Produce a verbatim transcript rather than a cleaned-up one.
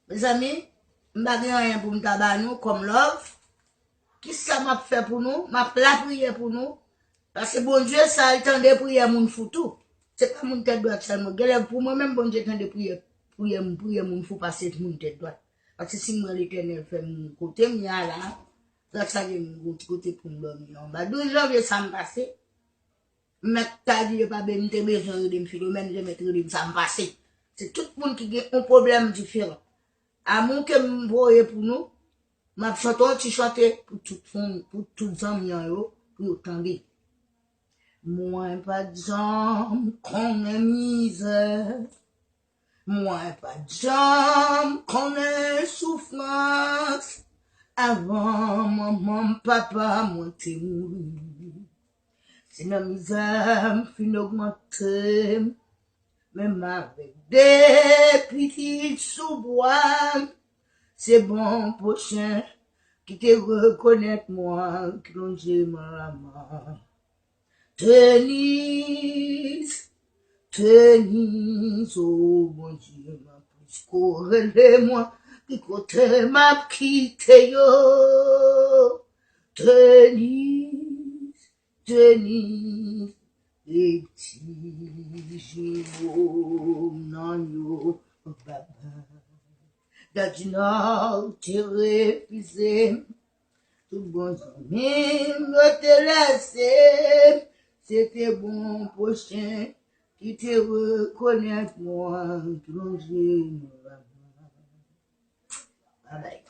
Mezanmi, m pa gen anyen pou m ta ba nou kòm love. Kisa m ap fè pou nou? M ap lapriyè pou nou. Paske Bondye sa, l tande priyè moun fou tou. Se pa moun tèt dwat sèlman. Genlè pou mwen menm, Bondye tande priyè, priyè, priyè moun fou pase moun tèt dwat. Paske si m wè Letènèl fè m kote m ye a la, gras a Dye m gon ti kote pou m dòmi anba. Douz janvye sa m pase, m mèt ta di yo pa be-, m te bezwen rele m Filomèn, yo mèt rele m sa m pase. Se tout moun ki gen yon pwoblèm diferan. Amou ke m voye pou nou, m ap chante yon ti chante pou tout fanm, pou tout zanmi an yo, pou yo tande. Mwen pa t janm konnen mizè. Mwen pa t janm konnen soufrans. Avan manman m, papa mwen te mouri. Se nan mizè m fin ogmante. Menm avèk de pitit sou bwa, se bon pwochen ki te rekonèt mwen, ki lonje mwen lamen. Tenis, tenis, o Bondye, m ap plis ko rele mwen, ki kote m ap kite yo. Tenis, tenis, e ti jimo m nan yo, baba. Dadinò te refize m. Tout bon zanmi m yo te lese m. Se te bon pwochen ki te rekonèt mwen, ki lonje mwen lamen. Babay.